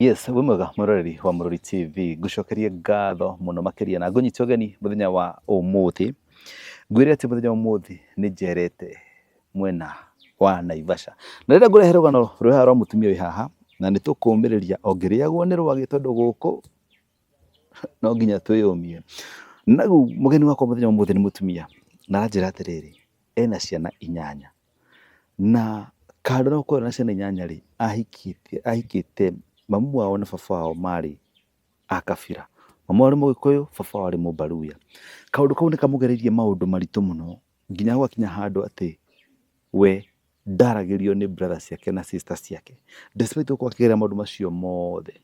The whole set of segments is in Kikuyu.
Yes, wĩ mwega mwĩroreri wa Mũrori TV, ngũcokerie ngatho mũno makĩria na ngũnyite ũgeni mũthenya wa ũmũthĩ. Ngwĩre atĩ mũthenya wa ũmũthĩ nĩ njerete mwena wa Naivasha. Na rĩrĩa ngũrehe rũgano rwĩ haha rwa mũtumia wĩ haha, na nĩ tũkũmĩrĩria ongĩrĩagwo nĩ rwagĩ tondũ gũkũ no nginya twĩyũmie. Na rĩu mũgeni wakwa mũthenya wa ũmũthĩ nĩ mũtumia, na aranjĩra atĩrĩrĩ, ena ciana inyanya. Na kando na gũkorwo na ciana inyanya rĩ, ahikĩte ahikĩte mamu wao na baba wao marĩ a kabira. Mamu wao arĩ mũgĩkũyũ, baba wao arĩ mũmbaruya. Kaũndũ kau nĩ kamũgereirie maũndũ maritũ mũno nginya gũgakinya handũ atĩ we ndaragĩrio nĩ brother ciake na sister ciake. Despite gũkorwo akĩgerera maũndũ macio mothe,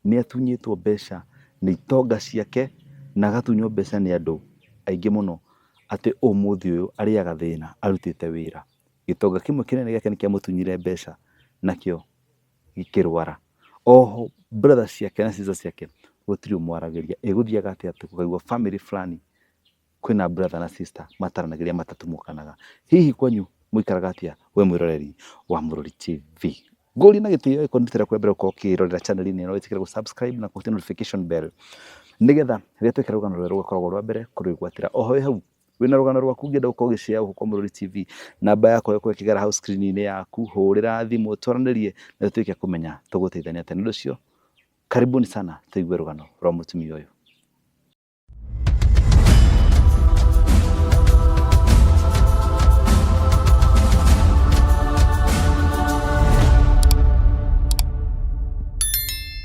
nĩ atunyĩtwo mbeca nĩ itonga ciake na agatunywo mbeca nĩ andũ aingĩ mũno atĩ ũmũthĩ ũyũ arĩaga thĩna arutĩte wĩra. Gĩtonga kĩmwe kĩnene gĩake nĩ kĩamũtunyire mbeca nakĩo gĩkĩrwara. Oho brother ciake na sister ciake gũtirĩ ũmwaragĩria. Ĩgũthiaga atĩa ũkaigua famĩlĩ fulani kwĩna brother na sister mataranagĩria matatumũkanaga. Hihi kwanyu mũikaraga atĩa we mwĩroreri wa Mũrori TV? Ngũrie na gĩtĩo angĩkorwo nĩ rita rĩaku rĩa mbere gũkorwo ũkĩrorera channel -inĩ ĩno wĩtĩkĩre gũ subscribe na kũhutia notification bell nĩgetha rĩrĩa twekĩra rũgano rwerũ ũgakoragwo rwa mbere kũrwĩgwatĩra. Oho wĩ hau wĩna rũgano rwaku ũngĩenda gũkorwo ũgĩ share gũkũ kwa Mũrori TV, namba yakwa ĩgũkorwo ĩkĩgera hau screen -inĩ yaku, hũrĩra thimũ twaranĩrie na tũtuĩke a kũmenya tũgũteithania atĩa. Nĩ ũndũ ũcio karibuni sana tũigue rũgano rwa mũtumia ũyũ.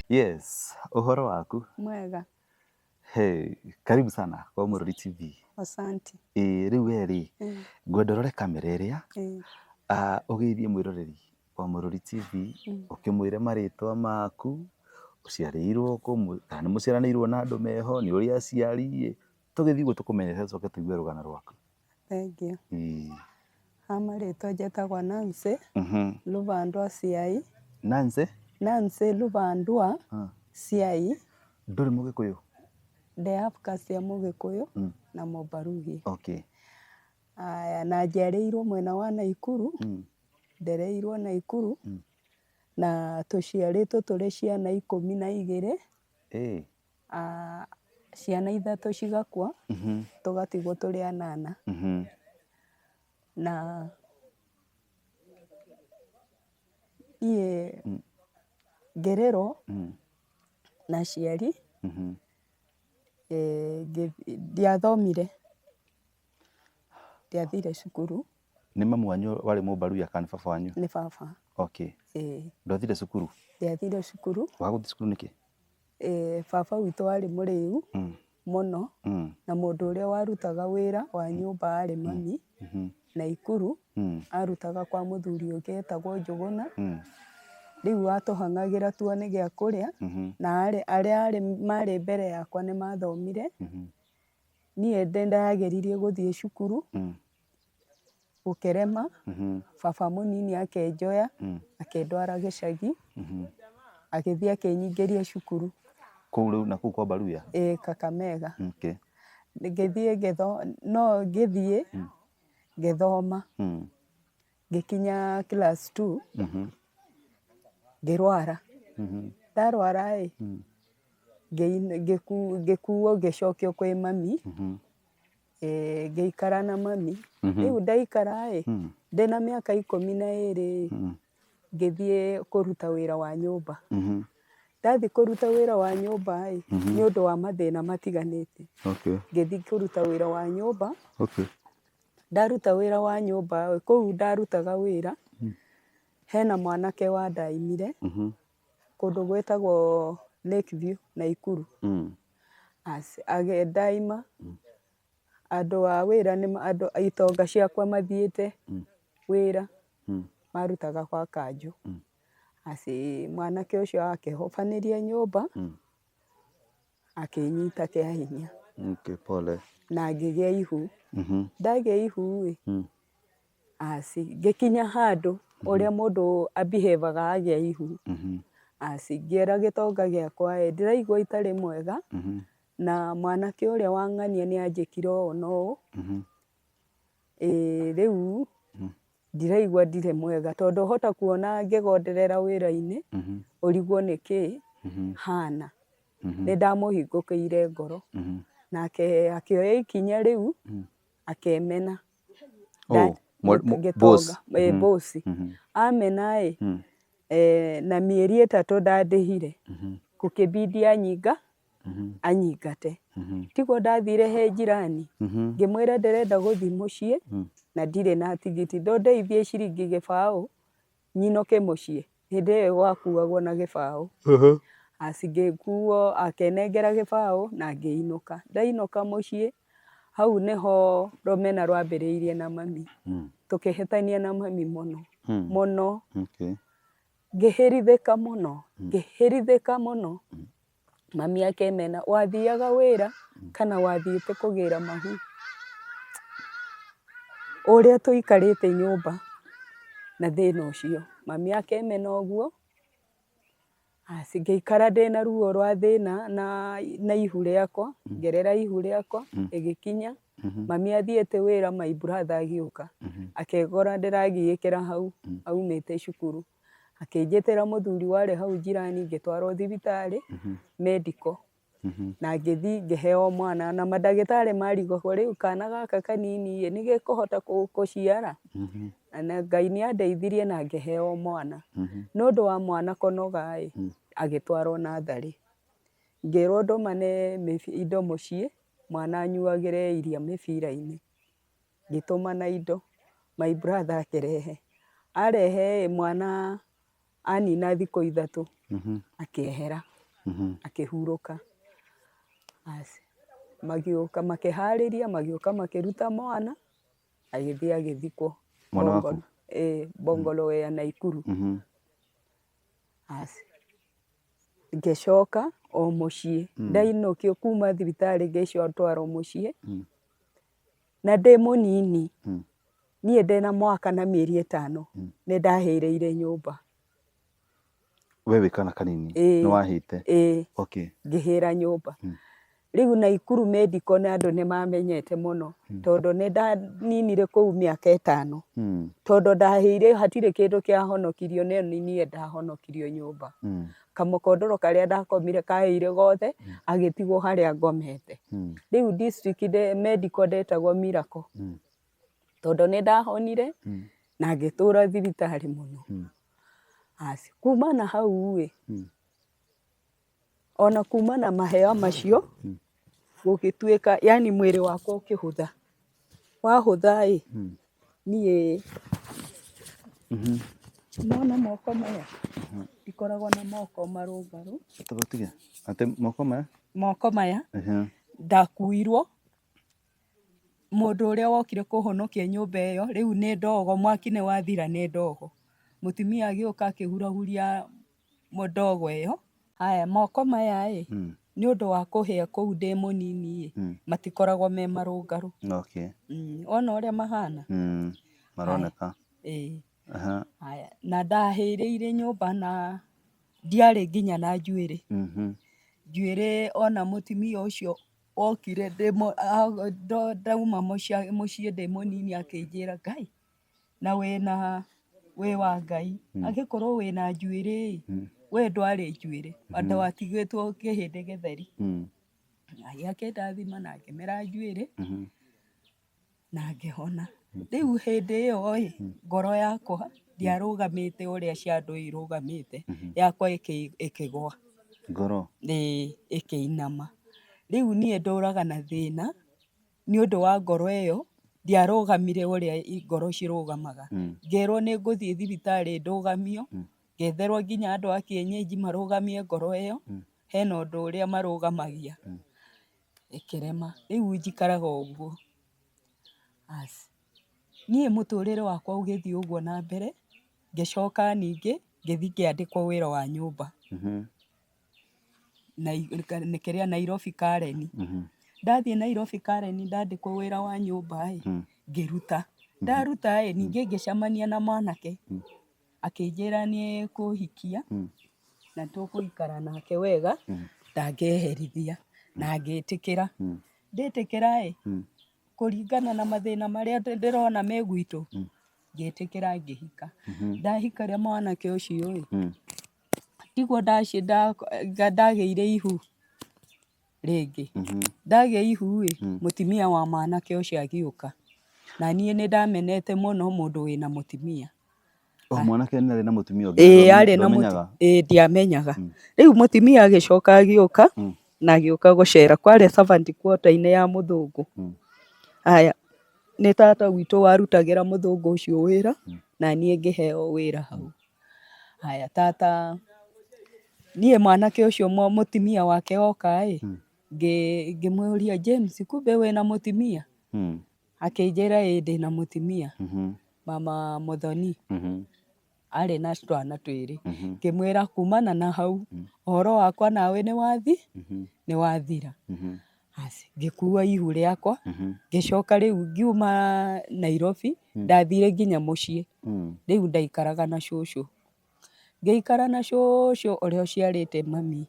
Yes, ũhoro waku? Mwega. Hey, karibu sana kwa Mũrori TV. Asante. Ĩĩ rĩu we rĩ, ngwenda ũrore kamera ĩrĩa, ũgeithie mwĩroreri wa Mũrori TV, ũkĩmwĩre marĩtwa maku, ũciarĩirwo kũ, kana nĩ mũciaranĩirwo na andũ meho, nĩ ũrĩ aciari ĩ, tũgĩthiĩ ũguo tũkũmenyete tũcoke tũigue rũgano rwaku. Thengiũ. Ĩĩ. Ha marĩtwa njĩtagwo Nancy Luvandwa Siai. Nancy? Nancy Luvandwa Siai. Ndũrĩ mũgĩkũyũ? Ndĩ half caste ya Mũgĩkũyũ na Mũmbaruhia. Okay. Haya, na njiarĩirwo mwena wa Naikuru, ndereirwo Naikuru, na tũciarĩtwo tũrĩ ciana 12. Ciana ithatũ cigakua, tũgatigwo tũrĩ anana. Na niĩ ngĩrerwo na aciari, ndiathomire, ndiathire cukuru. Nĩ mamu wanyu warĩ mũmbaruya kana nĩ baba wanyu? Nĩ baba. Okay. Ĩĩ. Ndwathire cukuru? Ndiathire cukuru. Waga gũthiĩ cukuru nĩkĩ? Baba witũ arĩ mũrĩu mũno, na mũndũ ũrĩa warutaga wĩra wa nyũmba arĩ mami, Naikuru, arutaga kwa mũthuri ũngĩ etagwo Njũgũna, rĩu atũhang'agĩra tuone gĩa kũrĩa, na arĩa marĩ mbere yakwa nĩ mathomire, niĩ nĩndageririe gũthiĩ cukuru, gũkĩrema, baba mũnini akĩnjoya, akĩndwara gĩcagi, agĩthiĩ akĩnyingĩria cukuru. Kũu rĩu nakũu kwa Baruya? Ĩĩ Kakamega. Okay. Ngĩthiĩ no ngĩthiĩ ngĩthoma, ngĩkinya class two, ngĩrwara. Ndarwara ĩ, ngĩkuo ngĩcokio kwĩ mami, ngĩikara na mami. Rĩu ndaikara ĩ, ndĩna mĩaka 12 ĩ, ngĩthiĩ kũruta wĩra wa nyũmba. Ndathiĩ kũruta wĩra wa nyũmba ĩ, nĩ ũndũ wa mathĩna matiganĩte, ngĩthiĩ kũruta wĩra wa nyũmba. Ndaruta wĩra wa nyũmba ĩ, kũu ndarutaga wĩra, hena mwanake wandaimire, kũndũ gwĩtagwo Lake View Naikuru. Ndaima, andũ a wĩra andũ itonga ciakwa mathiĩte wĩra, marutaga gwa kanjũ. Mwanake ũcio akĩhobanĩria nyũmba, akĩnyita kĩa hinya. Okay, pole. Na ngĩgĩa ihu. Ndagĩa ihu ĩ, ngĩkinya handũ ũrĩa mũndũ a behave aga agĩa ihu. Ngĩra gĩtonga gĩakwa ĩ, ndĩraigua itarĩ mwega, na mwanake ũrĩa wang'ania nĩ anjĩkire ũũ na ũũ, ĩĩ rĩu. Ndiraigua ndirĩ mwega tondũ hota kuona ngĩgonderera wĩra-inĩ ũrigwo nĩkĩ hana. Nĩ ndamũhingũkĩire ngoro nake akĩoya ikinya rĩu akĩmena. Oh, Ngĩtonga boss. Ĩ, boss amena ĩ, na mĩeri 3 ndandĩhire, gũkĩbidi anyinga anyingate. Tiguo ndathire he jirani ngĩmwĩra ndĩrenda gũthiĩ mũciĩ na ndirĩ na tigiti, ndondeithie ciringi gĩbaũ nyinũke mũciĩ. Hĩndĩ ĩyo gwakuagwo na gĩbaũ. Aci ngĩkuo akĩnengera gĩbaũ na ngĩinũka. Ndainũka mũciĩ hau nĩho rũmena rwambĩrĩirie na mami. Tũkĩhĩtania na mami mũno mũno. Ngĩhĩrithĩka mũno, ngĩhĩrithĩka mũno. Mami akĩmena, wathiaga wĩra kana wathiĩte kũgĩra mahu? Ũrĩa tũikarĩte nyũmba na thĩna ũcio. Mami akĩmena ũguo, aci ngĩikara ndĩna ruo rwa thĩna na ihu rĩakwa, ngĩrera ihu rĩakwa ĩgĩkinya. Mami athiĩte wĩra, my brother agĩũka akĩngora ndĩragiĩkĩra hau aumĩte cukuru. Akĩnjĩtĩra mũthuri warĩ hau jirani ngĩtwarwo thibitarĩ medical na ngĩthiĩ ngĩheo mwana na mandagĩtarĩ marigagwo rĩu kana gaka kanini ĩ nĩgekũhota gũciara? Na Ngai nĩ andeithirie na ngĩheo mwana. Nĩ ũndũ wa mwana kũnoga ĩ, agĩtwarwo natharĩ. Ngĩrwo ndũmane indo mũciĩ mwana anyuagĩre iria mĩbira-inĩ. Ngĩtũmana indo, my brother akĩrehe. Arehe ĩ, mwana anina thikũ 3 akĩehera, akĩhurũka. Basi magĩũka makĩharĩria, magĩũka makĩruta mwana, agĩthiĩ agĩthikwo. Mwana waku? Ĩ, bungalow ya Naikuru. Basi ngĩcoka o mũciĩ, ndainũkio kuma thibitarĩ ngĩtwarwo mũciĩ, na ndĩ mũnini, niĩ ndĩna mwaka na mĩeri 5 nĩ ndahĩrĩire nyũmba. We wĩ kana kanini Ĩĩ. nĩ wahĩte? Ĩĩ. Okay. Ngĩhĩra nyũmba. Rĩu Naikuru medical nĩ andũ nĩ mamenyete mũno tondũ nĩ ndaninire kũu mĩaka 5. Tondũ ndahĩire hatirĩ kĩndũ kĩahonokirio no nĩ niĩ ndahonokirio nyũmba. Kamũkondoro karĩa ndakomire kahĩire gothe agĩtigwo harĩa ngomete. Rĩu district medical ndetagwo Miracle. Tondũ nĩ ndahonire na ngĩtũra thibitarĩ mũno. Asi kuma na hau ĩ, ona kuma na maheo macio gũgĩtuĩka yani mwĩrĩ wakwa ũkĩhũtha. Wahũtha ĩ, niĩ nona moko maya ndikoragwo na moko marũngarũ. Tũtige. Atĩ moko maya? Moko maya ndakuirwo mũndũ ũrĩa wokire kũhonokia nyũmba ĩyo rĩu nĩ ndogo, mwaki nĩ wathira nĩ ndogo. Mũtumia agĩũka akĩhurahuria ndogo ĩyo. Haya moko maya ĩ, nĩ ũndũ wa kũhĩa kũu ndĩ mũnini ĩ, matikoragwo me marũngarũ. Wona ũrĩa mahana? Maroneka. Ĩĩ. Haya, na ndahĩrĩire nyũmba na ndiarĩ nginya na njuĩrĩ. Njuĩrĩ ona mũtumia ũcio okire ndauma mũciĩ ndĩ mũnini akĩnjĩra Ngai na wĩna wĩ wa Ngai angĩkorwo wĩna njuĩrĩ ĩ, we ndwarĩ njuĩrĩ andũ watigĩtwo kĩhĩndĩ gĩtheri. Ngai akĩndathima na ngĩmera njuĩrĩ na ngĩhona. Rĩu hĩndĩ ĩyo ĩ, ngoro yakwa ndiarũgamĩte ũrĩa cia andũ irũgamĩte, yakwa ĩkĩgwa. Ngoro? Ĩĩ, ĩkĩinama. Rĩu niĩ ndũraga na thĩna nĩ ũndũ wa ngoro ĩyo, ndiarũgamire ũrĩa ngoro cirũgamaga. Ngĩrwo nĩ ngũthiĩ thibitarĩ ndũgamio, ngĩetherwo nginya andũ a kienyeji marũgamie ngoro ĩyo, hena ũndũ ũrĩa marũgamagia. Ĩkĩrema. Rĩu njikaraga ũguo. Asi. Niĩ mũtũrĩre wakwa ũgĩthiĩ ũguo na mbere, ngĩcoka ningĩ ngĩthiĩ ngĩandĩkwo wĩra wa nyũmba. Na kĩrĩa Nairobi Karen. Ndathiĩ Nairobi Karen ndandĩkwo wĩra wa nyũmba ĩ, ngĩruta. Ndaruta ĩ, ningĩ ngĩcemania na mwanake, akĩnjĩra nĩ ekũhikia na tũgũikara nake wega, ndangĩeherithia na ngĩtĩkĩra. Ndĩtĩkĩra ĩ, kũringana na mathĩna marĩa ndĩrona me gwitũ, Ngĩtĩkĩra ngĩhika. Ndahika mwanake ũcio ĩ, tiguo ndagĩire ihu rĩngĩ. Ndagĩa ihu ĩ, mũtumia wa mwanake ũcio agĩũka. Na niĩ nĩ ndamenete mũno mũndũ wĩna mũtumia. O mwanake nĩ arĩ na mũtumia ũngĩ? Ĩĩ, arĩ na Ndwamenyaga? Ĩĩ, ndiamenyaga. Rĩu mũtumia agĩcoka agĩũka na agĩũka gũcera, kwarĩ servant quarter-inĩ ya mũthũngũ. Haya, nĩ tata witũ warutagĩra mũthũngũ ũcio wĩra na niĩ ngĩheo wĩra hau. Haya, tata niĩ mwanake ũcio mũtumia wake oka ĩ, ngĩmũria, "James, kumbe wĩna mũtumia?" Akĩnjĩra, "Ĩĩ, ndĩna mũtumia, mama Mũthoni." Arĩ na twana twĩrĩ. Ngĩmwĩra kumana na hau ũhoro wakwa nawe nĩ wathi nĩ wathira. Aci, ngĩkua ihu rĩakwa, ngĩcoka rĩu ngiuma Nairobi, ndathire nginya mũciĩ. Rĩu ndaikaraga na cũcũ. Ngĩikara na cũcũ ũrĩa ũciarĩte mami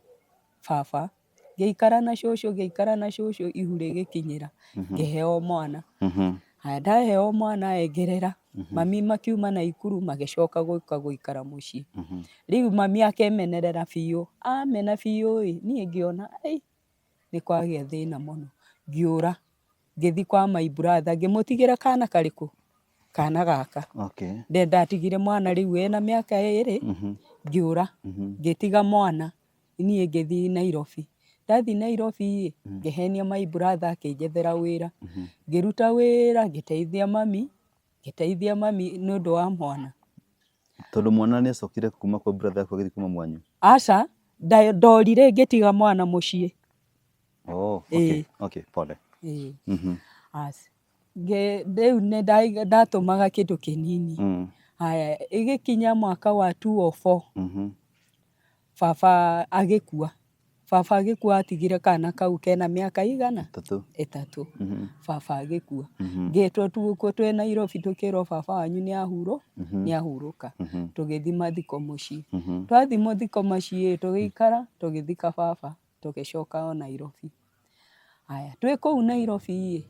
baba. Ngĩikara na cũcũ, ngĩikara na cũcũ, ihu rĩgĩkinyĩra, ngĩheo mwana. Haya, ndaheo mwana ĩ, ngĩrera. Mami makiuma Naikuru magĩcoka gũka gũikara mũciĩ. Rĩu mami akemenerera biũ, amena biũ ĩ, niĩ ngĩona ai nĩ kwagĩa thĩna mũno. Ngĩũra, ngĩthiĩ kwa my brother, ngĩmũtigĩra kana karĩkũ? Kana gaka. Ndatigire mwana rĩu ena mĩaka 2, ngĩũra, ngĩtiga mwana, niĩ ngĩthiĩ Nairobi. Ndathiĩ Nairobi ĩ, ngĩhenia my brother akĩnjethera wĩra. Ngĩruta wĩra, ngĩteithia mami, ngĩteithia mami nĩ ũndũ wa mwana. Tondũ mwana nĩ acokire kuma kwa brother yaku agĩthiĩ kuma mwanyu? Aca, ndorire ngĩtiga mwana mũciĩ. Oh, okay. Okay, pole. Ĩĩ. Aca. Rĩu nĩ ndatũmaga kĩndũ kĩnini. Haya, ĩgĩkinya mwaka wa 2004, baba agĩkua. Baba agĩkua atigire kana kau kena mĩaka igana? 3. 3. Baba agĩkua. Ngĩtwo twĩ Nairobi tũkĩrwo baba wanyu nĩ ahurũ, nĩ ahurũka. Tũgĩthiĩ mathiko mũciĩ. Twathiĩ mathiko mũciĩ tũgĩikara, tũgĩthika baba, tũgĩcoka o Nairobi. Haya, twĩ kũu Nairobi ĩ,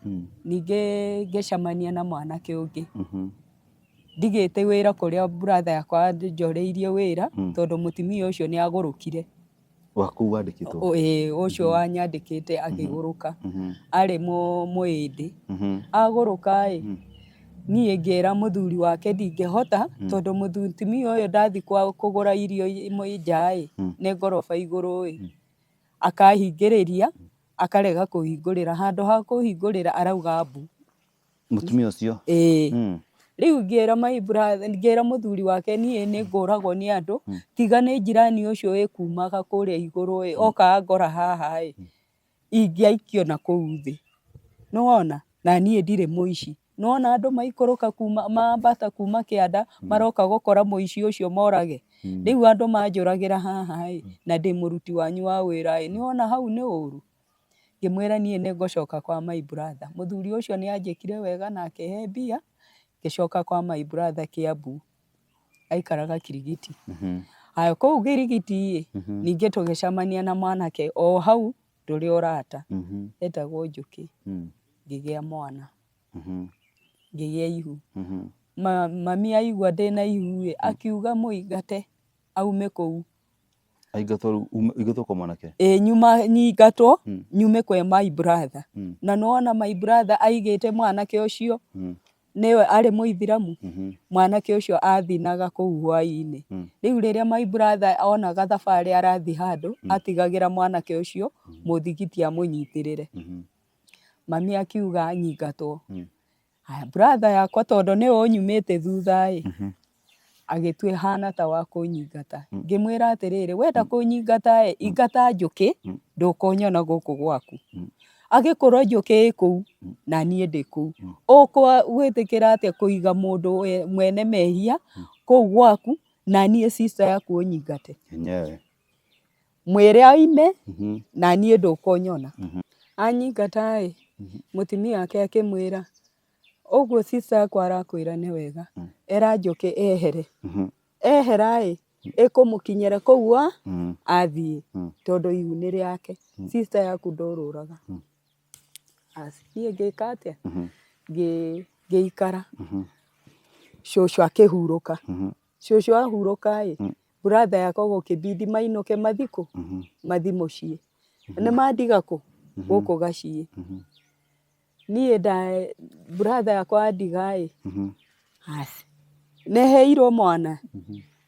ningĩ ngĩcemania na mwanake ũngĩ. Ndigĩte wĩra kũrĩa brother yakwa anjoreirie wĩra, tondũ mũtumia ũcio nĩ agũrũkire. Waku wandĩkĩtwo? Ĩĩ, ũcio wanyandĩkĩte akĩgũrũka. Arĩ mũĩndĩ. Agũrũka ĩ, niĩ ngĩra mũthuri wake ndingĩhota, tondũ mũtumia ũyũ ndathiĩ kũgũra irio nja ĩ, nĩ ngoroba igũrũ ĩ, akahingĩrĩria, akarega kũhingũrĩra. Handũ ha kũhingũrĩra arauga mbu. Mũtumia ũcio? Ĩĩ. Rĩu ngĩra my brother, ngĩra mũthuri wake niĩ nĩ ngũragwo nĩ andũ, tiga nĩ njirani ũcio ĩkumaga kũrĩa igũrũ ĩ, oka angora haha ĩ, ingĩaikio na kũu thĩ. Nĩwona? Na niĩ ndirĩ mũici. Nĩwona andũ maikũrũka kuma, mambata kuma kĩanda, maroka gũkora mũici ũcio morage. Rĩu andũ manjũragĩra haha ĩ, na ndĩ mũruti wanyu wa wĩra ĩ, nĩwona hau nĩ ũru? Ngĩmwĩra niĩ nĩ ngũcoka kwa my brother. Mũthuri ũcio nĩ anjĩkire wega na akĩhe mbia, ngĩcoka kwa my brother Kiambu. Aikaraga Kirigiti. Haya, kũu Kirigiti ĩ, ningĩ tũgĩcemania na mwanake o hau tũrĩ ũrata, etagwo Njũkĩ. Ngĩgĩa mwana, ngĩgĩa ihu. Mami aigua ndĩna ihu ĩ, akiuga mũingate aume kũu. Aingatwo aingatwo kwa mwanake? Ĩ, nyuma nyingatwo, nyume kwĩ my brother. Na nĩwona my brother aigĩte mwanake ũcio, nĩwe arĩ mũithiramu, mwanake ũcio athinaga kũu hwainĩ. Rĩu rĩrĩa my brother onaga thabarĩ arathiĩ handũ, atigagĩra mwanake ũcio mũthigiti amũnyitĩrĩre. Mami akiuga nyingatwo. Haya, brother yakwa tondũ nĩwe ũnyumĩte thutha ĩ, agĩtua hana ta wa kũnyingata. Ngĩmwĩra atĩrĩrĩ, wenda kũnyingata ĩ, ingata njũkĩ, ndũkũnyona gũkũ gwaku. Agĩkorwo njũkĩ ĩ kũu, na niĩ ndĩ kũu. Ũgwĩtĩkĩra atĩa kũiga mũndũ mwene mehia kũu gwaku, na niĩ sister yaku ũnyingate? Enyewe. Mwĩre aime, na niĩ ndũkũnyona. Anyingata ĩ, mũtumia wake akĩmwĩra, ũguo sister yakwa arakwĩra nĩ wega, era njũkĩ ehere. Ehera ĩ, ĩkũmũkinyĩra kũu a athiĩ, tondũ ihu nĩ rĩake. Sister yaku ndũrũraga. Aci, niĩ ngĩka atĩa? Ngĩikara. Cũcũ akĩhurũka. Cũcũ ahurũka ĩ, brother yakwa gũkĩbidi mainũke mathiĩ kũ? Mathiĩ mũciĩ. Nĩ mandiga kũ? Gũkũ gaciĩ. Niĩ nda brother yakwa andiga ĩ, aci, nĩ heirwo mwana,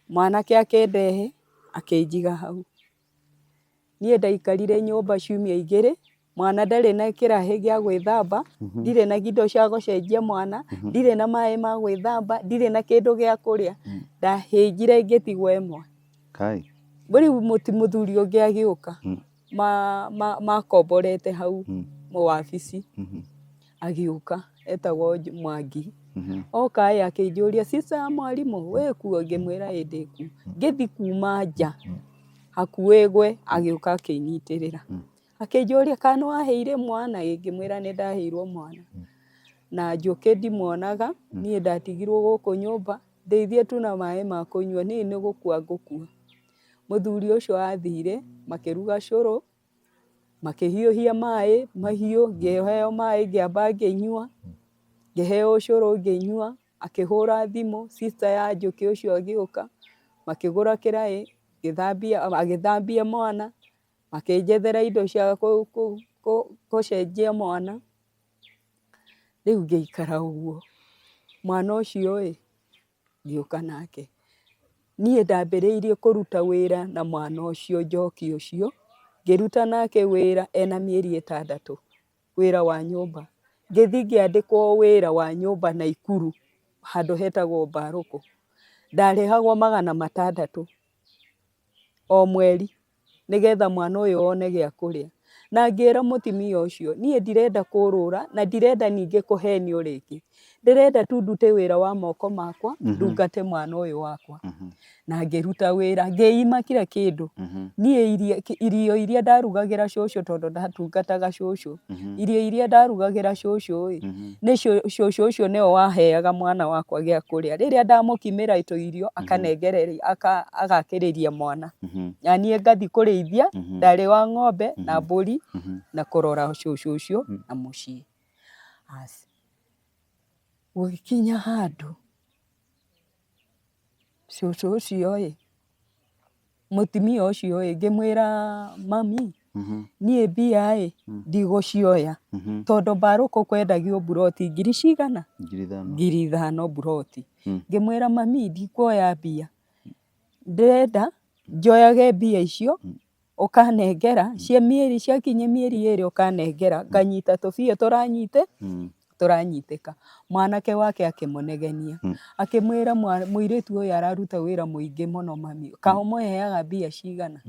mwanake akĩndehe akĩnjiga hau. Niĩ ndaikarire nyũmba ciumia igĩrĩ, mwana ndarĩ na kĩrahĩ gĩa gwĩthamba, ndirĩ na indo cia gũcenjia mwana, ndirĩ na maĩ ma gwĩthamba, ndirĩ na kĩndũ gĩa kũrĩa, ndahĩnjire ngĩtigwo ĩmwe. Kai. Rĩu mũthuri ũngĩ agĩũka, makomborete hau wabici, agĩũka etagwo Mwangi, oka ĩ akĩnjũria sister ya mwarimũ wĩ kuo? Ngĩmwĩra ĩ ndĩ kuo, ngĩthiĩ kuma nja hakuhĩ ngwe agĩũka akĩnyitĩrĩra, akĩnjũria kana nĩ waheire mwana? Ĩ ngĩmwĩra nĩ ndaheirwo mwana, na Njũkĩ ndimuonaga, niĩ ndatigirwo gũkũ nyũmba, ndeithia tu na maĩ ma kũnyua niĩ nĩ gũkua ngũkua. Mũthuri ũcio athire makĩruga cũrũ, makĩhiũhia maĩ mahiũ, ngĩheo maĩ ngĩamba ngĩnyua, ngĩheo ũcũrũ ngĩnyua, akĩhũra thimũ sister ya Njũkĩ ũcio agĩũka, makĩgũra kĩraĩ, ngĩthambia agĩthambia mwana, makĩnjethera indo cia gũcenjia mwana, rĩu ngĩikara ũguo. Mwana ũcio ĩ, ngĩũka nake. Niĩ ndambĩrĩirie kũruta wĩra na mwana ũcio Njoki ũcio, ngĩruta nake wĩra ena mĩeri ĩtandatũ, wĩra wa nyũmba. Ngĩthiĩ ngĩandĩkwo wĩra wa nyũmba Naikuru handũ hetagwo Mbarũkũ. Ndarĩhagwo 600 o mweri. Nĩgetha mwana ũyũ one gĩa kũrĩa. Na ngĩra mũtumia ũcio, niĩ ndirenda kũrũra na ndirenda ningĩ kũhenio rĩngĩ. Ndĩrenda tu ndute wĩra wa moko makwa, ndungate mwana ũyũ wakwa. Na ngĩruta wĩra, ngĩima kila kĩndũ. Niĩ irio iria ndarugagĩra cũcũ tondũ ndatungataga cũcũ, irio iria ndarugagĩra cũcũ ĩ, nĩ cũcũ ũcio nĩwe waheaga mwana wakwa gĩa kũrĩa. Rĩrĩa ndamũkimĩra tũirio, akanengereria, agakĩrĩria mwana. Na niĩ ngathiĩ kũrĩithia, ndarĩ wa ng'ombe na mbũri na kũrora cũcũ ũcio na mũciĩ. Aci, gũgĩkinya handũ, cũcũ ũcio ĩ, mũtumia ũcio ĩ, ngĩmwĩra mami, niĩ mbia ĩ, ndigũcioya, tondũ mbarũkũ kwendagio mburoti ngiri cigana? 5,000. 5,000 mburoti. Ngĩmwĩra mami ndikuoya mbia, ndĩrenda njoyage mbia icio ũkanengera cia mĩeri ciakinya mĩeri 2 ũkanengera nganyita tũbia tũranyite tũranyitĩka. Mwanake wake akĩmũnegenia akĩmwĩra mũirĩtu ũyũ araruta wĩra mũingĩ mũno mami, kaĩ ũmũheaga mbia cigana?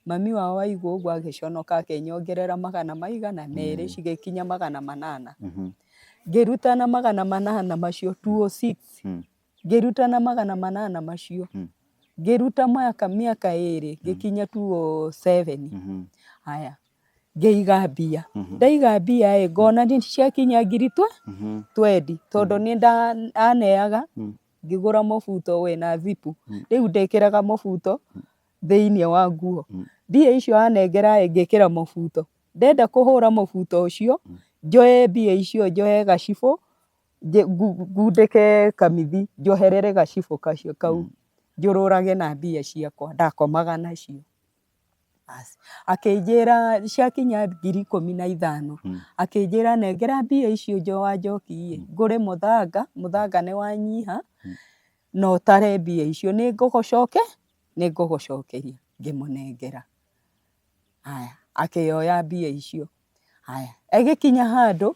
Mami wao aigua ũguo agĩconoka akĩnyongerera magana maigana merĩ cigĩkinya 800. Ngĩruta na 800 macio 206 ngĩruta na 800 macio ngĩruta mĩaka 2 ngĩkinya 207. Haya ngĩiga mbia, ndaiga mbia ĩ ngona nĩ ciakinya ngiri twendi tondũ nĩ ndaneaga ngĩgũra mũbuto wĩna zipu, rĩu ndĩkĩraga mũbuto thĩiniĩ wa nguo. Mbia icio anengera ĩ ngĩkĩra mũbuto, ndenda kũhũra mũbuto ũcio njoe mbia icio njoe gacibũ ngundĩke kamithi njoherere gacibũ kacio kau njũrũrage na mbia ciakwa ndakomaga nacio. Akĩnjĩra ciakinya 15,000 akĩnjĩra nengera mbia icio wa Njoki ĩ ngũre mũthanga, mũthanga nĩ wanyiha na ũtare mbia icio nĩ ngũgũcokeria, ngĩmũnengera. Haya, akĩoya mbia icio. Haya, ĩgĩkinya handũ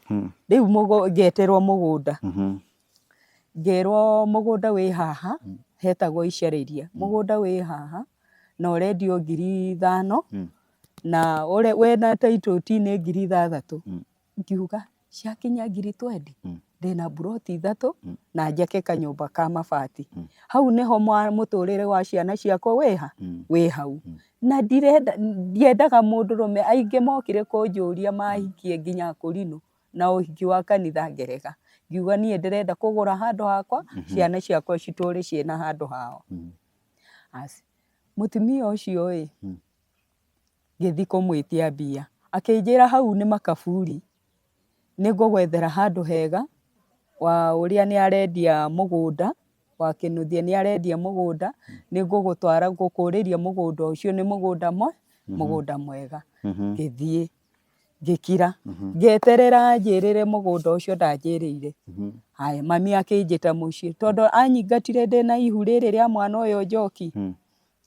rĩu ngĩetĩrwo mũgũnda, ngĩrwo mũgũnda wĩ haha hetagwo Icarĩria, mũgũnda wĩ haha na ũrendio 5,000 na wĩna title nĩ 6,000. Ngiuga ciakinya ngiri twendi ndĩna mburoti 3 na njake kanyũmba ka mabati. Hau nĩho mũtũrĩre wa ciana ciakwa wĩha wĩ hau. Na ndirenda ndiendaga mũndũrũme, aingĩ mokire kũnjũria mahikie nginya akũrinũ na ũhiki wa kanitha ngĩrega. Ngiuga niĩ ndĩrenda kũgũra handũ hakwa, ciana ciakwa citũre ciĩna handũ hao. Aci, mũtumia ũcio ĩ, ngĩthiĩ kũmwĩtia mbia, akĩnjĩra hau nĩ makaburi, nĩ ngũgwethera handũ hega, wa ũrĩa nĩ arendia mũgũnda. wa Kĩnuthia nĩ arendia mũgũnda, nĩ ngũgũtwara ngũkũrĩria mũgũnda ũcio nĩ mũgũnda mũgũnda mwega. Ngĩthiĩ ngĩkira, ngĩeterera anjĩrĩre mũgũnda ũcio ndanjĩrĩire. Haya, mami akĩnjĩta mũciĩ tondũ anyingatire ndĩna ihu rĩrĩ rĩa mwana ũyũ Njoki.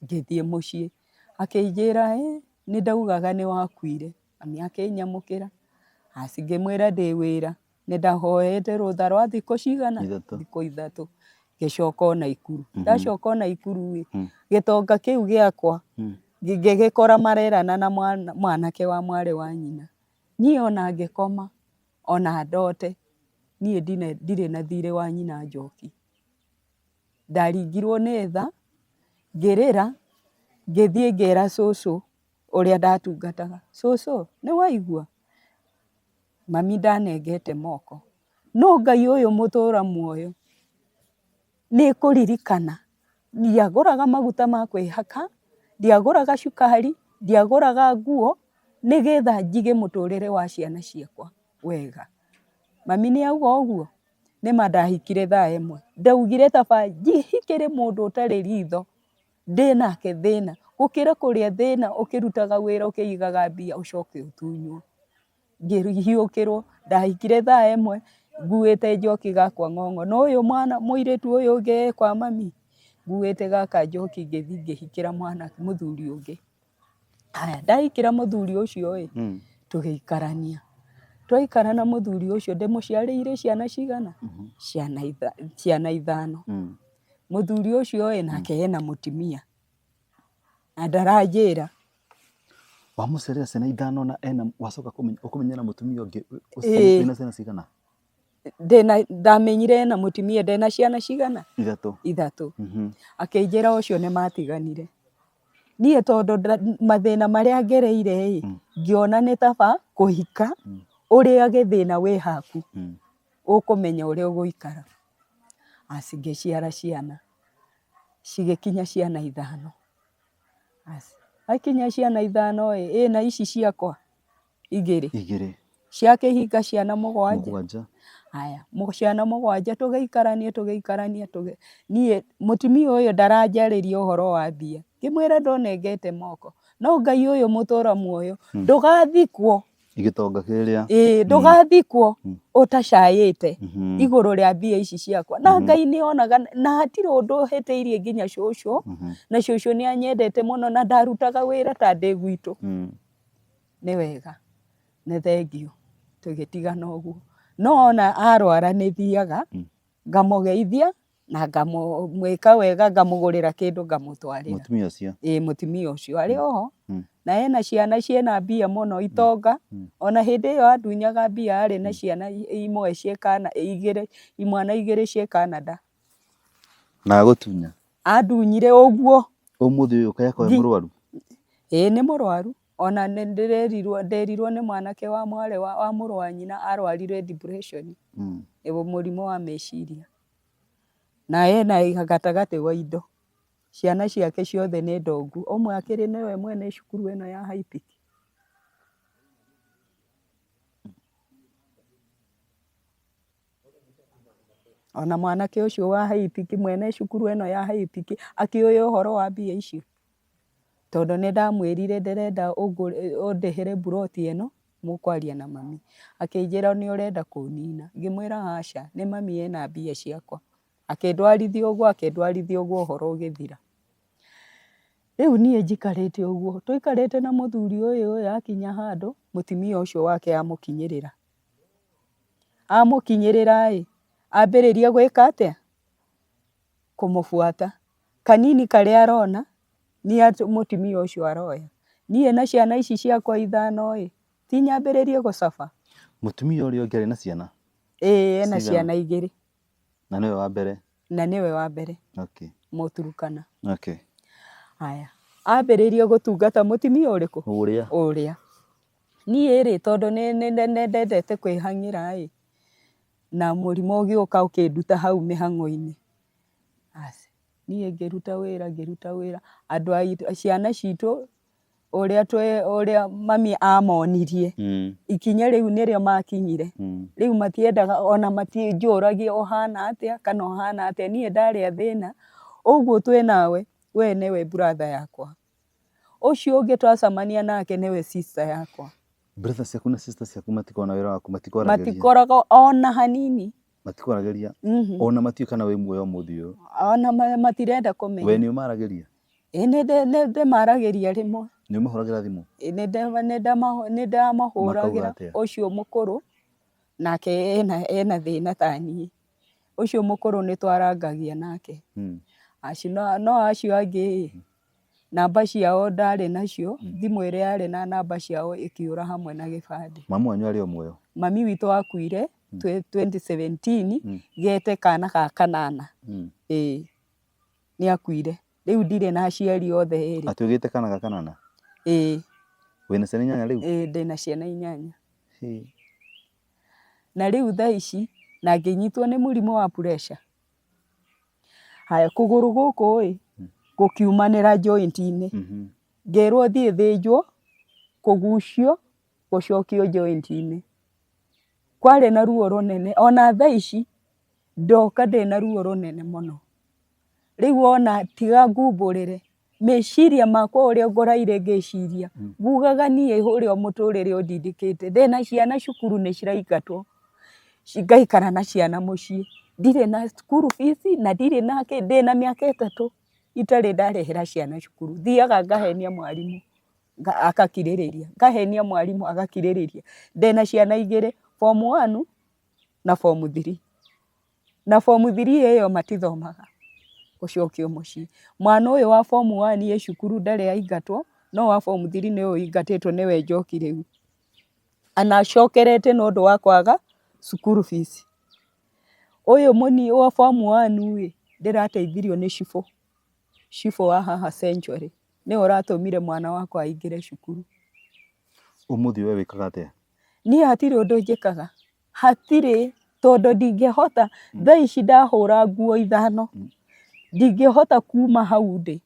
Ngĩthiĩ mũciĩ akĩnjĩra ĩ nĩ ndaugaga nĩ wakuire. Mami akĩnyamũkĩra, aci ngĩmwĩra ndĩ wĩra. Nĩ ndahoete rũtha rwa thikũ cigana? Ithatũ. Thikũ ithatũ. Ngĩcoka o Naikuru. Ndacoka o Naikuru ĩ, gĩtonga kĩu gĩakwa ngĩgĩkora marerana na mwanake wa mwarĩ wa nyina. Niĩ ona ngĩkoma, ona ndote, niĩ ndirĩ na thirĩ wa nyina Njoki. Ndaringirwo nĩ tha, ngĩrĩra, ngĩthiĩ ngĩra cũcũ ũrĩa ndatungataga, cũcũ nĩ waigua? Mami ndanengete moko. No Ngai ũyũ mũtũra muoyo nĩ kũririkana ndiagũraga maguta ma kwĩhaka, ndiagũraga cukari, ndiagũraga nguo, nĩgetha njige mũtũrĩre wa ciana ciakwa wega. Mami nĩ auga ũguo, nĩma ndahikire thaa ĩmwe. Ndaugire taba njihikĩre mũndũ ũtarĩ ritho, ndĩnake thĩna, gũkĩra kũrĩa thĩna ũkĩrutaga wĩra ũkĩigaga mbia ũcoke ũtunywo. Ngĩhiũkĩrwo, ndahikire thaa ĩmwe nguĩte njoki gakwa ng'ong'o, no ũyũ mwana mũirĩtu ũyũ ũngĩ e kwa mami, nguĩte gaka njoki ngĩthiĩ ngĩhikĩra mwana mũthuri ũngĩ. Haya, ndahikĩra mũthuri ũcio ĩ, tũgĩikarania. Twaikara na mũthuri ũcio ndĩmũciarĩire ciana cigana? Ciana ithano. Mũthuri ũcio ĩ, nake ena mũtumia na ndaranjĩra. Wamũciarĩra ciana ithano na ena wacoka ũkũmenya ena mũtumia ũngĩ Ĩĩ. wĩna ciana cigana? Ndĩna ndamenyire ena mũtumia ndĩna ciana cigana? Ithatũ. Ithatũ. Akĩnjĩra ũcio nĩ matiganire. Niĩ tondũ mathĩna marĩa ngereire ĩ, ngĩona nĩ taba kũhika ũrĩage thĩna wĩ haku, ũkũmenya ũrĩa ũgũikara. Aci ngĩciara ciana, cigĩkinya ciana ithano. Aci, akinya ciana ithano ĩ, ĩna ici ciakwa igĩrĩ. Igĩrĩ. Cia kĩhinga ciana mũgwanja. Mũgwanja. Haya, ciana mũgwanja tũgĩikarania tũgĩikarania niĩ mũtumia ũyũ ndaranjarĩria ũhoro wa mbia. Ngĩmwĩra ndũnengete moko. No Ngai ũyũ mũtũra muoyo, ndũgathikwo. Gĩtonga kĩrĩa. Ĩĩ, ndũgathikwo ũtacayĩte igũrũ rĩa mbia ici ciakwa. Na Ngai nĩ onaga na hatirĩ ũndũ hĩtĩirie nginya cũcũ, na cũcũ nĩ anyendete mũno na ndarutaga wĩra ta ndĩ gwitũ. Nĩ wega, nĩ thengiũ, tũgĩtigana ũguo. No ona arwara nĩ thiaga ngamũgeithia na ngamwĩka wega, ngamũgũrĩra kĩndũ ngamũtwarĩra. Mũtumia ũcio? Ĩĩ mũtumia ũcio arĩ oho, na ena ciana ciĩna mbia mũno itonga, ona hĩndĩ ĩyo andunyaga mbia arĩ na ciana imwe ciĩ igĩrĩ, imwana igĩrĩ ciĩ Canada. Na agũtunya? Andunyire ũguo. Ũmũthĩ ũyũ kaĩ akoragwo e mũrwaru? Ĩĩ nĩ mũrwaru, ona nĩ ndĩrerirwo nderirwo nĩ mwanake wa mwarĩ wa mũrũ wa nyina arwarire depression, mũrimũ wa meciria. Na ena gatagatĩ wa indo, ciana ciake ciothe nĩ ndongu, ũmwe akĩrĩ nĩwe mwene cukuru ĩno ya High-Peak. Ona mwanake ũcio wa High-Peak mwene cukuru ĩno ya High-Peak akĩũĩ ũhoro wa mbia icio? Tondũ nĩ ndamwĩrire ndĩrenda ũndĩhĩre mburoti ĩno, mũkwaria na mami. Akĩnjĩra nĩ ũrenda kũnina. Ngĩmwĩra aca, nĩ mami ena mbia ciakwa. Akĩndwarithia ũguo, akĩndwarithia ũguo ũhoro ũgĩthira. Rĩu niĩ njikarĩte ũguo, tũikarĩte na mũthuri ũyũ ĩ, akinya handũ, mũtumia ũcio wake amũkinyĩrĩra. Amũkinyĩrĩra ĩ, ambĩrĩria gwĩka atĩa? Kũmũbuata. Kanini karĩa arona, nĩ mũtumia ũcio aroya. Niĩ na ciana ici ciakwa ithano ĩ, ti nyambĩrĩrie gũcaba? Mũtumia ũrĩa ũngĩ arĩ na ciana? Ĩĩ ena ciana igĩrĩ. Na nĩwe wa mbere? Na nĩwe wa mbere. Okay. Mũturukana. Okay. Haya, ambĩrĩria gũtungata mũtumia ũrĩkũ? Ũrĩa. Ũrĩa. Niĩ rĩ, tondũ nĩ ndendete kwĩhang'ĩra ĩ, na mũrimũ ũgĩũka ũkĩnduta hau mĩhang'o-inĩ. Aca, niĩ ngĩruta wĩra ngĩruta wĩra, andũ a ciana citũ Ũrĩa ũrĩa mami amonirie. Ikinya rĩu nĩrĩo makinyire. Rĩu matiendaga ona matinjũragia ũhana atĩa kana ũhana atĩa, niĩ ndarĩa thĩna, ũguo twĩ nawe we nĩwe brother yakwa. Ũcio ũngĩ twacemania nake nĩwe sister yakwa. Brother ciaku na sister ciaku matikoragwo na wĩra waku, matikwaragĩria? Matikoragwo ona hanini. Matikwaragĩria? Ona matiũĩ kana wĩ muoyo ũmũthĩ ũyũ? Ona matirenda kũmenya. We nĩ ũmaragĩria? Ĩĩ nĩ ndĩmaragĩria rĩmwe. Nĩ ũmahũragĩra thimũ? Ĩĩ nĩ ndamahũragĩra. Ũcio mũkũrũ nake ena thĩna ta niĩ. Ũcio mũkũrũ nĩ twarangagia nake. Acio no acio angĩ ĩ, namba ciao ndarĩ nacio, thimũ ĩrĩa yarĩ na namba ciao ĩkĩũra hamwe na gĩbandĩ. Mamu wanyu arĩ o muoyo? Mami witũ akuire 2017 gete kana ga kanana. Ĩĩ nĩ akuire. Rĩu ndirĩ na aciari othe erĩ. Atĩ ũgĩte kana ga kanana? Ĩĩ. Wĩna ciana inyanya rĩu? Ĩĩ ndĩna ciana inyanya. Na rĩu thaa ici na ngĩnyitwo nĩ mũrimũ wa pressure. Haya kũgũrũ gũkũ ĩ, gũkiumanĩra joint inĩ. Ngĩrwo thiĩ thĩnjwo, kũgucio, gũcokio joint inĩ. Kwarĩ na ruo rũnene, ona thaa ici ndoka ndĩna ruo rũnene mũno. Rĩu wona tiga ngumbũrĩre, meciria makwa ũrĩa ngoraire ngĩciria, ngugaga niĩ ũrĩa mũtũrĩre ũndindĩkĩte, ndĩna ciana cukuru nĩ ciraingatwo, ngaikara na ciana mũciĩ, ndirĩ na school fees na ndirĩ na kĩ, ndĩna mĩaka 3 itarĩ ndarĩhĩra ciana cukuru, thiaga ngahenia mwarimũ agakirĩrĩria, ngahenia mwarimũ agakirĩrĩria, ndĩna ciana igĩrĩ, form one na form three. Na form three ĩyo matithomaga gũcokio mũciĩ. Mwana ũyũ wa form one e cukuru ndarĩ aingatwo, no wa form three nĩwe ũingatĩtwo nĩwe Njoki rĩu. Na acokerete nĩ ũndũ wa kwaga school fees. Ũyũ wa form one ĩ, ndĩrateithirio nĩ cibũ, cibũ wa haha Century nĩwe ũratũmire mwana wakwa aingĩre cukuru. Ũmũthĩ we wĩkaga atĩa? Niĩ hatirĩ ũndũ njĩkaga. Hatirĩ, tondũ ndingĩhota, thaa ici ndahũra nguo ithano, ndingĩhota kuma hau ndĩ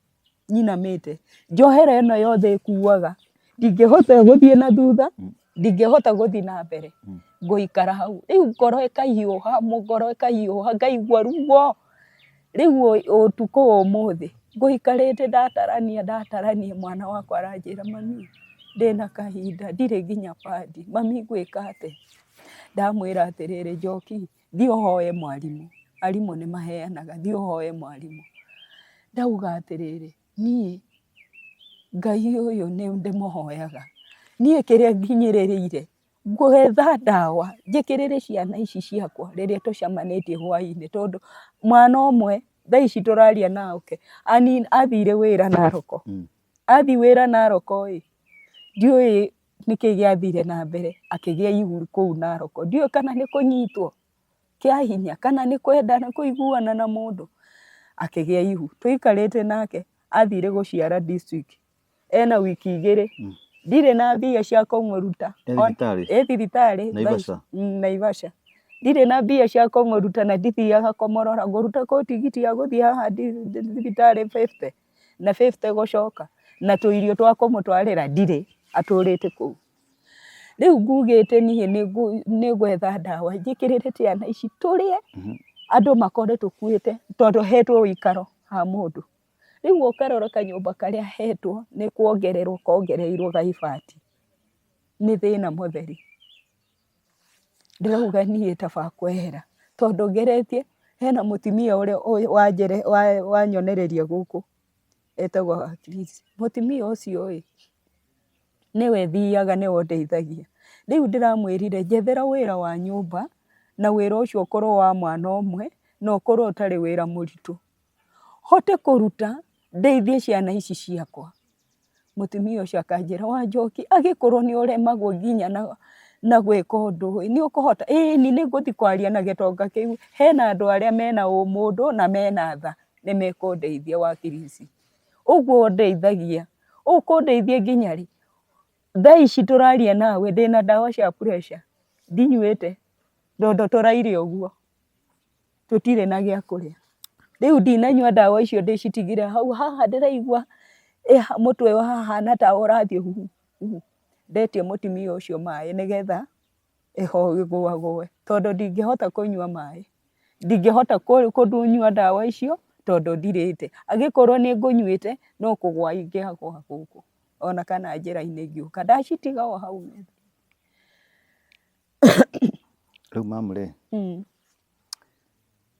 nyinamĩte, njohero ĩno yothe ĩkuaga, ndingĩhota gũthiĩ na thutha, ndingĩhota gũthiĩ na mbere, ngũikara hau. Rĩu ngoro ĩkahiũha, ngoro ĩkahiũha ngaigua ruo, rĩu ũtukũ wa ũmũthĩ ngũikarĩte ndatarania ndatarania mwana wakwa aranjĩra mami ndĩna kahinda ndirĩ nginya pad, mami ngwĩka atĩa? Ndamwĩra atĩrĩrĩ Njoki, thiĩ ũhoe mwarimũ, arimũ nĩ maheanaga, thiĩ ũhoe mwarimũ. Ndauga atĩrĩrĩ, niĩ Ngai ũyũ nĩ ndĩmũhoyaga, niĩ kĩrĩa nginyĩrĩrĩire, ngwetha ndawa njĩkĩrĩre ciana ici ciakwa rĩrĩa tũcemanĩtie hwainĩ, tondũ mwana ũmwe thaa ici tũraria nake athire wĩra Narok, athiĩ wĩra Narok ĩ, ndiũĩ nĩkĩ gĩathire na mbere akĩgĩa ihu kũu Narok, ndiũĩ kana nĩ kũnyitwo kĩa hinya kana nĩ kwendana kũiguana na mũndũ, akĩgĩa ihu. Tũikarĩte nake athire gũciara district ena wiki igĩrĩ, ndirĩ na mbia cia kũmũruta. E thibitarĩ? E thibitarĩ. Naivasha? Naivasha. Ndirĩ na mbia cia kũmũruta na ndithiaga kũmũrora, ngũruta kũ tigiti ya gũthiĩ haha thibitarĩ 50 na 50 gũcoka, na tũirio twa kũmũtwarĩra ndirĩ, atũrĩte kũu. Rĩu ngugĩte niĩ nĩ ngwetha ndawa njĩkĩrĩre ciana ici tũrĩe, andũ makore tũkuĩte tondũ hetwo ũikaro ha mũndũ. Rĩu ũkarora kanyũmba karĩa hetwo nĩ kuongererwo kongereirwo ga ibati, nĩ thĩna mũtheri. Ndĩrauga niĩ taba kwehera, tondũ ngeretie, hena mũtumia ũrĩa wanyonereria gũkũ, etagwo Chris. Mũtumia ũcio ĩ, nĩwe thiaga nĩwe ũndeithagia. Rĩu ndĩramwĩrire njethera wĩra wa nyũmba, na wĩra ũcio ũkorwo wa mwana ũmwe, na ũkorwo ũtarĩ wĩra mũritũ. Hote kũruta ndeithie ciana ici ciakwa. Mũtumia ũcio akanjĩra Wanjoki agĩkorwo nĩ ũremagwo nginya na gwĩka ũndũ ĩ, nĩ ũkũhota? Ĩni nĩ ngũthiĩ kwaria na gĩtonga kĩu, hena andũ arĩa mena ũmũndũ na mena tha nĩ mekũndeithia wakiri ici. Ũguo ũndeithagia, ũkũndeithia nginya rĩ? Thaa ici tũraria nawe ndĩna ndawa cia pressure ndinyuĩte tondũ tũraire ũguo. Tũtirĩ na gĩa kũrĩa. Rĩu ndinanyua ndawa icio ndĩcitigire hau, haha ndĩraigua Mũtwe wahana ta ũrathiĩ huhu huhu. Ndetia mũtumia ũcio maĩ nĩgetha ĩgũagũe tondũ ndingĩhota kũnyua maĩ, ndingĩhota kũnyua ndawa icio tondũ ndirĩte. Angĩkorwo nĩ ngũnyuĩte no kũgũa ingĩagũa gũkũ ona kana njĩra-inĩ ngĩũka, ndacitiga o hau metha. Rĩu mamu rĩ,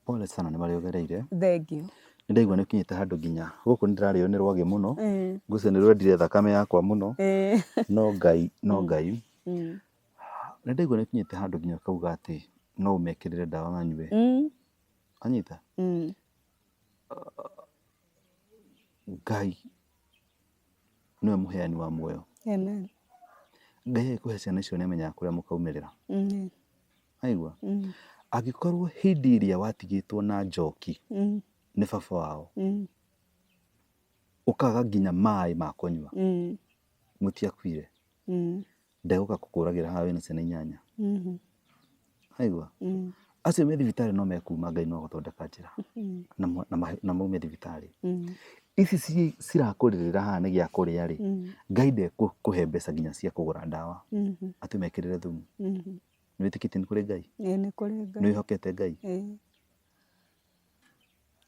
pole sana nĩ marĩa ũgereire. Thengiũ. Nĩ ndaigua nĩ ũkinyĩte handũ nginya gũkũ nĩ ndĩrarĩo nĩ rwagĩ mũno, ngwĩciria nĩ rwendire thakame yakwa mũno, no Ngai no Ngai. Nĩ ndaigua nĩ ũkinyĩte handũ nginya ũkauga atĩ no ũmekĩrĩre ndawa manyue. Wanyita? Ngai nĩwe mũheani wa muoyo. Amen. Ngai agĩkũhe ciana icio nĩ amenyaga kũrĩa mũkaumĩrĩra. Waigua? Angĩkorwo hĩndĩ ĩrĩa watigĩtwo na njoki nĩ baba wao, ũkaga nginya maĩ ma kũnyua, mũtiakuire, ndegũka gũkũragĩra haha wĩna ciana inyanya. Waigua? Acio me thibitarĩ no mekuma, Ngai no agũthondeka njĩra na maume thibitarĩ. Ici cirakũrĩrĩra haha nĩ gĩa kũrĩa rĩ, Ngai ndekũhe mbeca nginya cia kũgũra ndawa atĩ ũmekĩrĩre thumu. Nĩ wĩtĩkĩtie nĩ kũrĩ Ngai? Ĩĩ nĩ kũrĩ Ngai. Nĩ wĩhokete Ngai? Ĩĩ.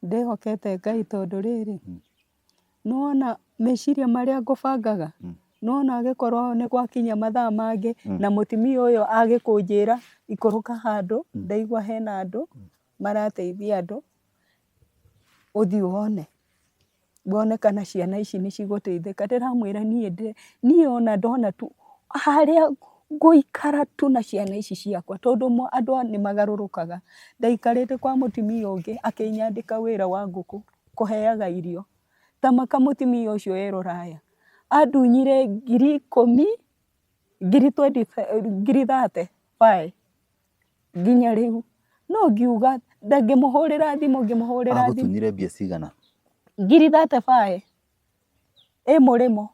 Ndĩhokete Ngai tondũ rĩrĩ, nĩwona meciria marĩa ngũbangaga, nĩwona angĩkorwo nĩ gwakinya mathaa mangĩ na mũtumia ũyũ agĩkũnjĩra ikũrũka handũ, ndaigua hena andũ marateithia andũ, ũthiĩ wone, wone kana ciana ici nĩ cigũteithĩka. Ndĩramwĩra niĩ niĩ ona ndona tu harĩa ngũikara tu na ciana ici ciakwa, tondũ andũ nĩ magarũrũkaga. Ndaikarĩte kwa mũtumia ũngĩ akĩnyandĩka wĩra wa ngũkũ, kũheaga irio. Ta maka mũtumia ũcio e rũraya, andunyire ngiri ikũmi, ngiri twenty, ngiri thate bae nginya rĩu. No ngiuga, ngĩmũhũrĩra thimũ ngĩmũhũrĩra thimũ. Agũtunyire mbia cigana? Ngiri thate bae, ĩ mũrĩmo,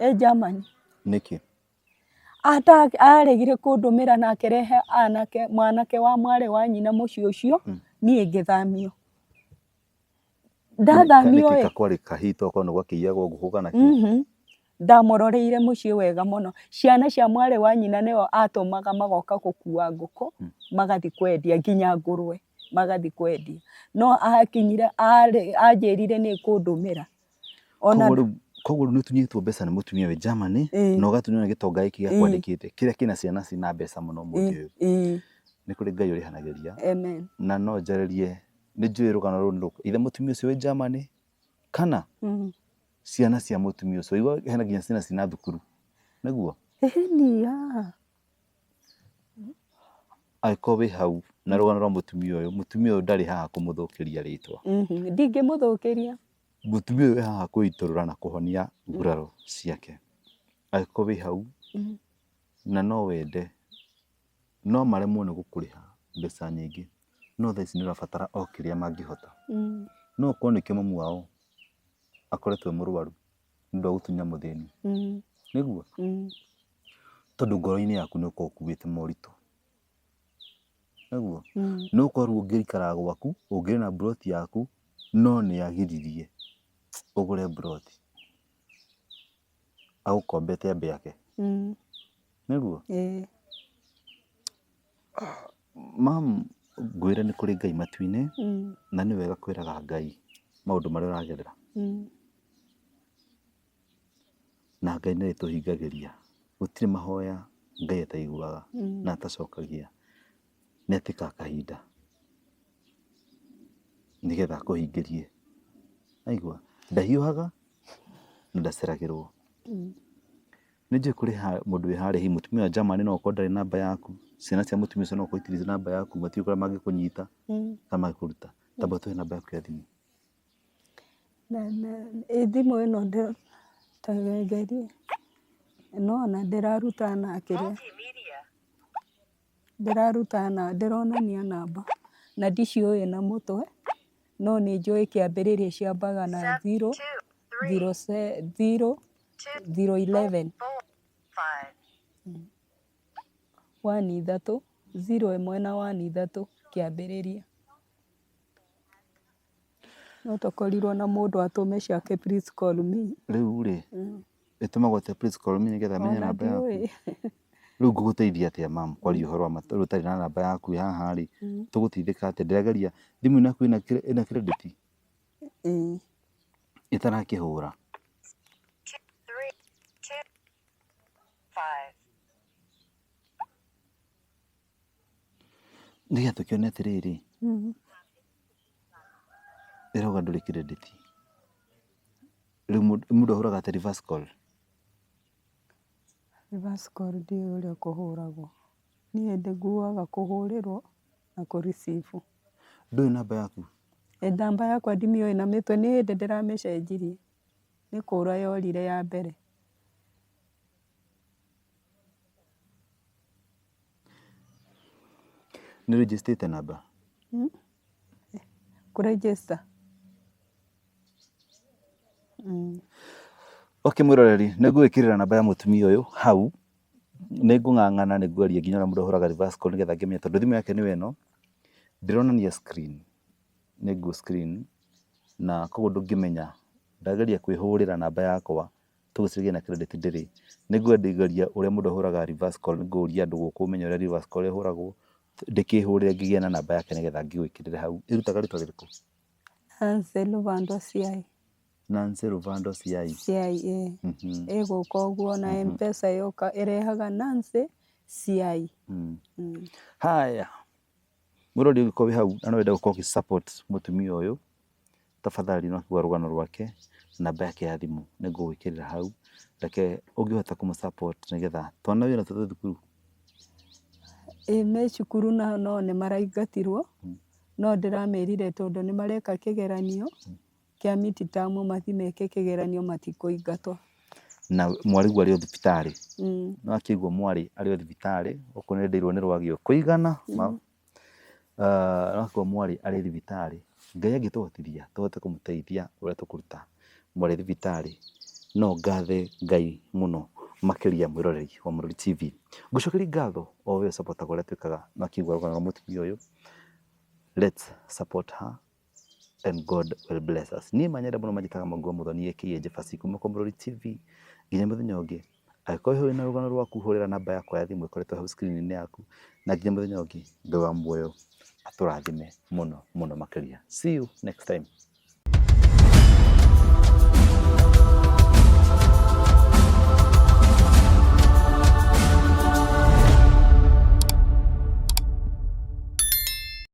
ĩ Germany. Nĩkĩ? Aregire kũndũmĩra na akĩrehe anake, mwanake wa mwarĩ wa nyina mũciĩ ũcio, niĩ ngĩthamio. Ndathamio ĩ. Kwarĩ kahii tokorwo nĩ gwakĩiyagwo ngũkũ kana kĩ? Ndamũroreire mũciĩ wega mũno. Ciana cia mwarĩ wa nyina nĩo atũmaga magoka gũkua ngũkũ, magathiĩ kwendia nginya ngũrwe magathiĩ kwendia. No akinyire anjĩrire nĩ ekũndũmĩra. Ona Koguo rĩu nĩ ũtunyĩtwo mbeca nĩ mũtumia wĩ Germany, na ũgatunywo nĩ gĩtonga gĩkĩ gĩakwandĩkĩte kĩrĩa kĩna ciana cina mbeca mũno ũmũthĩ ũyũ. Nĩ kũrĩ Ngai ũrĩhanagĩria. Amen. Na no njarĩrie, nĩ njũĩ rũgano rũrũ nĩ ithe mũtumia ũcio wĩ Germany kana ciana cia mũtumia ũcio. Waigua hena nginya ciana cina thukuru, nĩguo? Ĩni yaa. Angĩkorwo wĩ hau na rũgano rwa mũtumia ũyũ, mũtumia ũyũ ndarĩ haha kũmũthũkĩria rĩtwa. Ndingĩmũthũkĩria. Mũtumia ũyũ wĩ haha kwĩitũrũra na kũhonia nguraro ciake. Angĩkorwo wĩ hau na no wende, no maremwo nĩ gũkũrĩha mbeca nyingĩ, no thaa ici nĩ ũrabatara o kĩrĩa mangĩhota. No ũkorwo nĩkĩo mamu wao akoretwo e mũrwaru nĩ ũndũ wa gũtunya mũthĩni. Nĩguo? Tondũ ngoro-inĩ yaku nĩ ũkoragwo ũkuĩte moritũ. Nĩguo? Nĩ ũkorwo rĩu ũngĩikara gwaku, ũngĩrĩ na mburoti yaku, no nĩ agiririe ũgũre mburoti. Agũkombete ambe ake. Nĩguo? Mamu, ngwĩre nĩ kũrĩ Ngai matu-inĩ, na nĩ wega kwĩraga Ngai maũndũ marĩa ũragerera. Na Ngai nĩ arĩtũhingagĩria. Gũtirĩ mahoya Ngai ataiguaga na atacokagia. Nĩ atĩkaga kahinda nĩgetha akũhingĩrie. Waigua? Ndahiũhaga na ndaceragĩrwo. Nĩ njũĩ kũrĩ mũndũ wĩ harĩa hihi mũtumia wa Germany no okorwo ndarĩ namba yaku, ciana cia mũtumia ũcio no okorwo itirĩ namba yaku, matiũĩ kũrĩa mangĩkũnyita kana mangĩkũruta. Tamba ũtũhe namba yaku ya thimũ. Thimũ ĩno ta ngerie, nĩwona ndĩraruta na kĩrĩa, ndĩraruta na ndĩronania namba na ndiciũĩ na mũtwe, no nĩ njũĩ kĩambĩrĩria ciambaga na zero, zero, zero, zero eleven, one ithatũ, zero ĩmwe na one ithatũ kĩambĩrĩria. No tũkorirwo na mũndũ atũme ciake please call me. Rĩu rĩ, ĩtũmagwo atĩa please call me nĩgetha amenye Ona namba yaku? ndiũĩ. Rĩu ngũgũteithia atĩa mam kwaria ũhoro wa ma rĩu ũtarĩ na namba yaku haha rĩ, tũgũteithĩka atĩa? Ndĩrageria thimũ ĩno yaku ĩna credit? Ĩĩ. Ĩtarakĩhũra. Nĩgetha tũkĩone atĩrĩrĩ, ĩrauga ndũrĩ credit. Rĩu mũndũ ahũraga atĩa reverse call? Reverse call ndiũĩ ũrĩa kũhũragwo. Niĩ ndĩnguaga kũhũrĩrwo na kũ receive. Ndũĩ namba yaku? Ĩ namba yakwa ndimĩũĩ na mĩtwe, nĩ hĩndĩ ndĩramĩcenjirie. Nĩ kũra yorire ya mbere. Nĩ register namba? Kũ register? Okay mwĩroreri, nĩ ngũgwĩkĩrĩra namba ya mũtumia ũyũ hau, nĩ ngũng'ang'ana nĩ ngũgeria nginya ũrĩa mũndũ ahũraga reverse call nĩgetha ngĩmenye tondũ thimũ yake nĩyo ĩno, ndĩronania screen, nĩ nguo screen, na koguo ndũngĩmenya, ndageria kwĩhũrĩra namba yakwa tũgĩciragia na credit ndĩrĩ, nĩ ngwenderia ũrĩa mũndũ ahũraga reverse call, nĩ ngũria andũ gũkũ menye ũrĩa reverse call ĩhũragwo, ndĩkĩhũrĩre ngĩgĩe na namba yake nĩgetha ngĩgwĩkĩrĩre hau. Ĩrutaga rĩtwa rĩrĩkũ? Nancy Luvando Siai. Nancy Luvando Siai. Siai, ĩĩ. Ĩgũka ũguo na M-Pesa yoka ĩrehaga Nancy Siai. Haya, mũrori ũngĩkorwo wĩ hau na no wende gũkorwo ũgĩ support mũtumia ũyũ, tafadhali no akĩgũa rũgano rwake, namba yake ya thimũ nĩ ngũgwĩkĩrĩra hau, reke ũngĩhota kũmũ support nĩgetha twana wĩna tuo twĩ thukuru? Ĩĩ me cukuru na no nĩ maraingatirwo, no ndĩramerire tondũ nĩ mareka kĩgeranio kĩa mid term mathiĩ meke kĩgeranio matikũingatwo. Na mwarĩguo arĩ o thibitarĩ? No akĩigua mwarĩ arĩ o thibitarĩ, gũkũ nĩ ndeirwo nĩ rwagĩ kũigana, no akĩigua mwarĩ arĩ thibitarĩ, Ngai angĩtũhotithia tũhote kũmũteithia ũrĩa tũkũruta mwarĩ thibitarĩ, no ngathe Ngai mũno makĩria mwĩroreri wa Mũrori TV. Ngũcokeria ngatho o we ũcapotaga ũrĩa twĩkaga na akĩigua rũgano rwa mũtumia ũyũ. Let's support her and God will bless us. Niĩ manyenda mũno manjĩtaga Mwangi wa Mũthoni aka Jefasi kuma kwa Mũrori TV nginya mũthenya ũngĩ. Angĩkorwo wĩna rũgano rwaku hũrĩra namba yakwa ya thimũ ĩkoretwo hau screen-inĩ yaku, na nginya mũthenya ũngĩ Ngai wa muoyo atũrathime mũno mũno makĩria. See you next time.